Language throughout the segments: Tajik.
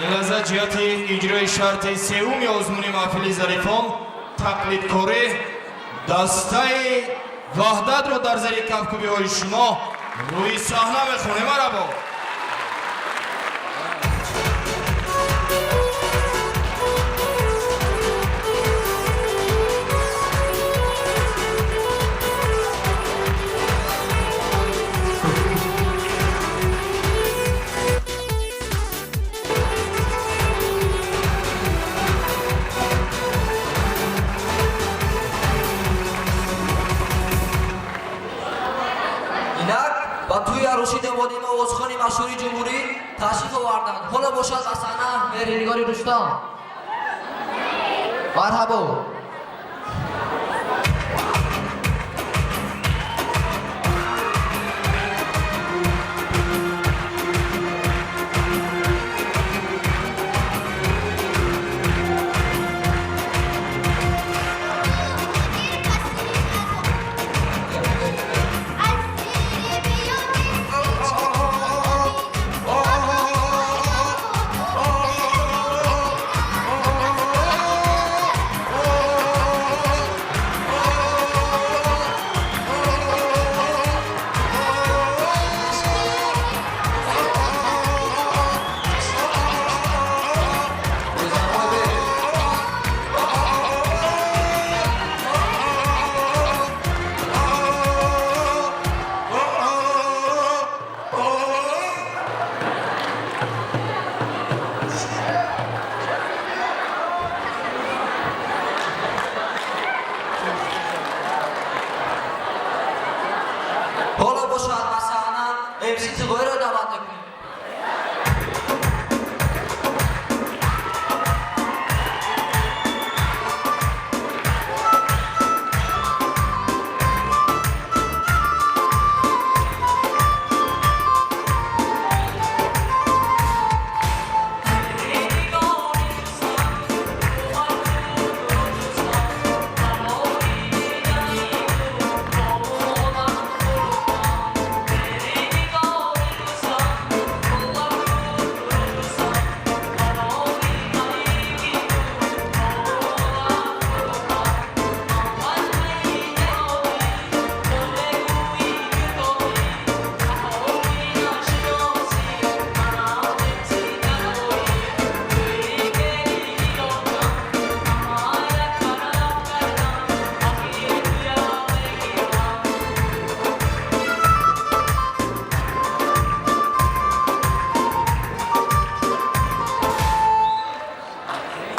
Ин лаҳза ҷиҳати иҷрои шарти сеюми озмуни маҳфили зарифон, тақлидкорӣ, дастаи Ваҳдатро дар зери кафкӯбиҳои шумо рӯи саҳна мехонем. Марҳабо. Инак ба тӯи арӯсӣ домоди мо овозхони машҳури ҷумҳурӣ ташриф оварданд. Ҳоло бошад, ба саҳна Меҳринигори Рустам. Марҳабо. Ҳоло бошад, ба саҳна МС Тиғоиро даъват мекунем.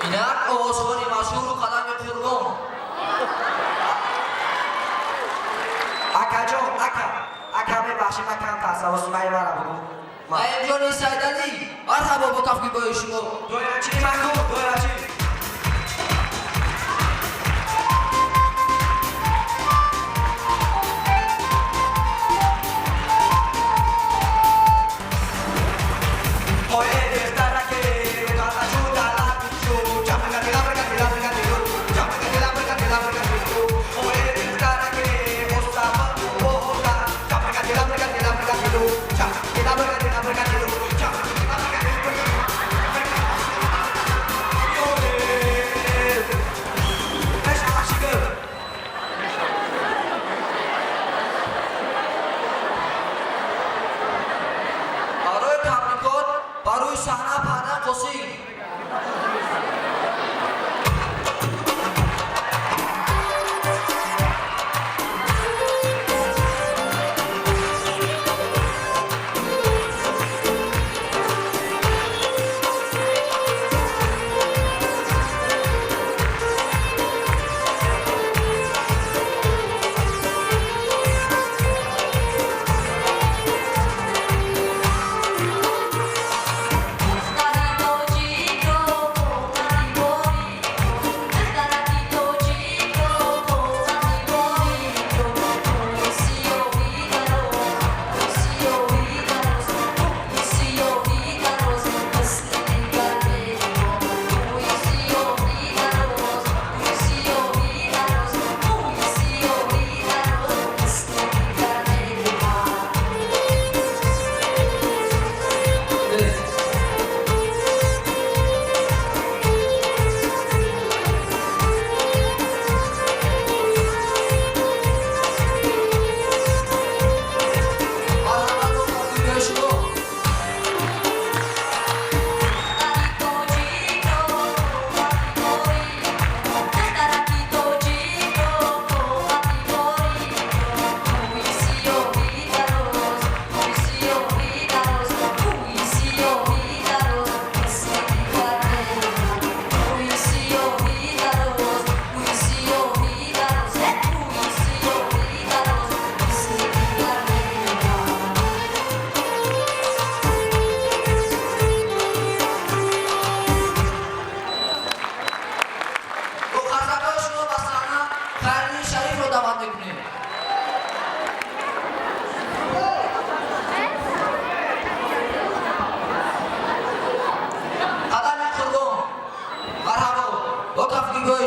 Инак овозхони машҳуру Қадами Қурбон. Акаҷон, ака, ака, мебахшӣ, ман кам тасаввур мара бугу. Наимҷони Сайдалӣ, марҳабо бо кафкӯбиҳои шумо. Доирачи маку, доирачи. Барои табрикот ба рӯи саҳна Парда Қосим. Духтари тоҷикро.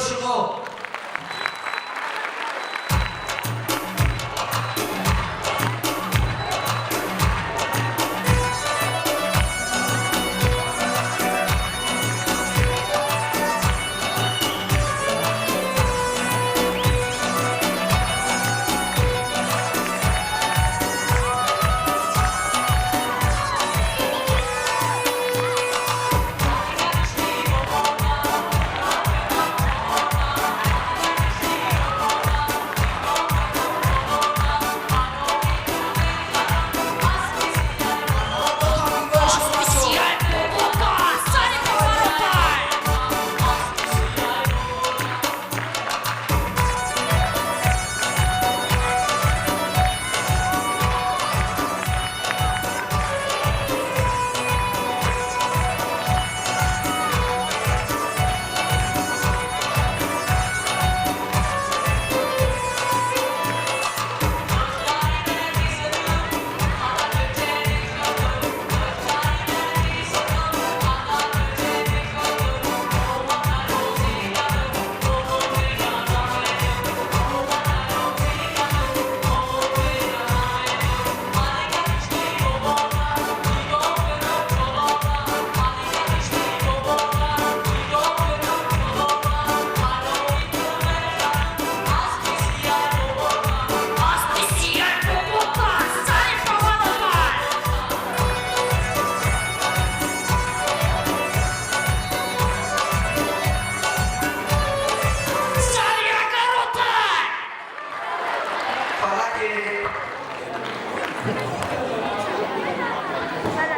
кафкӯбиҳои шумо.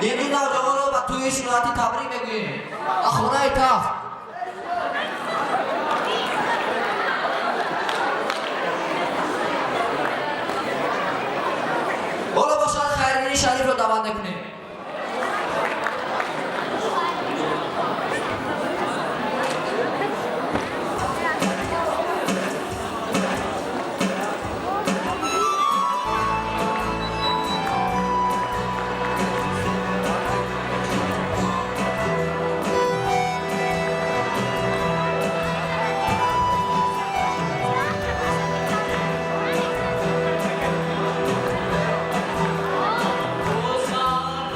Ин ду навҷавонро ба тӯйи суннатӣ табрик мегӯем. Хонаи тахт. Ҳоло бошад, Хайрини Шарифро даъват мекунем. Ozan.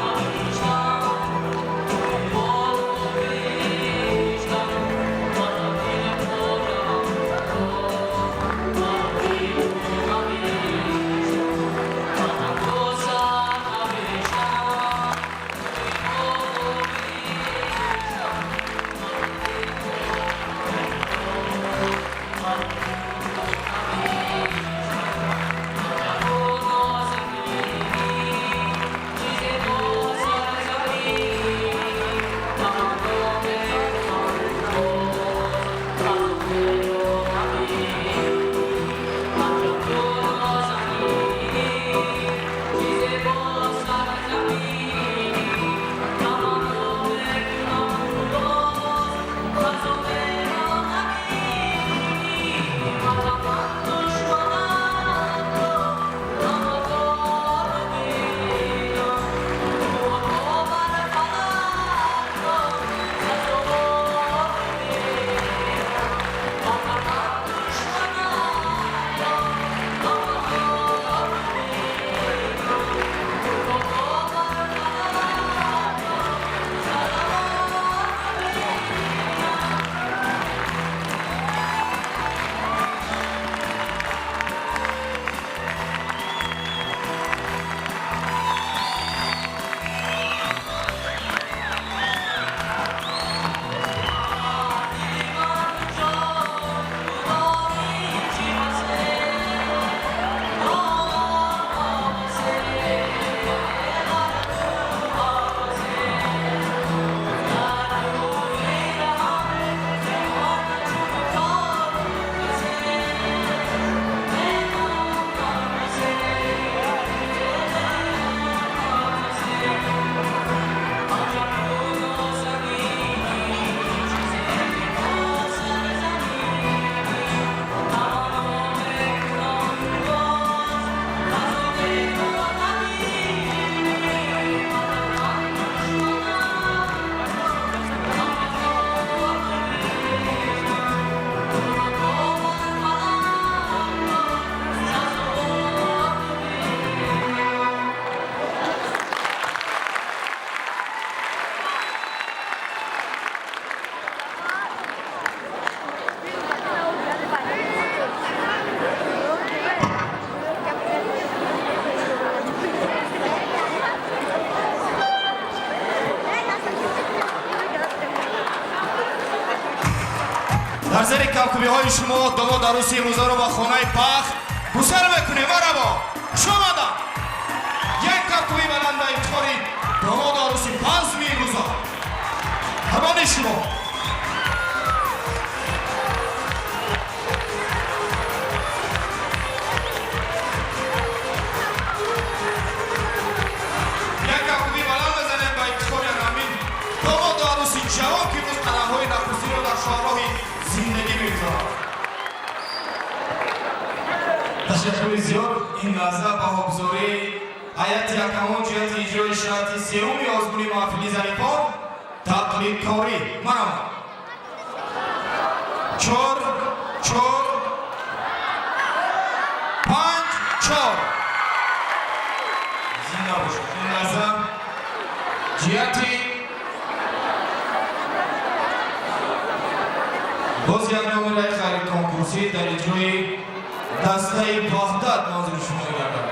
Дар зери кафкӯбиҳои шумо домод арӯси имрӯзаро ба хонаи бахт гусел мекунем. Марҳабо, хуш омадам. Як кафкӯби баланд ба ифтихори домоду арӯси базми имрӯза. Ҳамони шумо. Як кафкӯби баланд бизанем ба ифтихори ҳамин домоду арӯси ҷавон, ки имрӯз қадамҳои нахустинро дар шоҳроҳи зиндагӣ мегузоранд. Ташаккури зиёд. Ин лаҳза баҳогузории ҳайати ҳакамон ҷиҳати иҷрои шарти сеюми озмуни маҳфили зарифон тақлидкорӣ. Марҳамат. 4, 4, 5, 4. Зинда бошед. Ин лаҳза ҷиҳати боз як номераи ғайриконкурсӣ дар иҷрои дастаи Ваҳдат манзури шумо мегардад.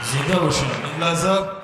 Зинда бошем. Ин лаҳза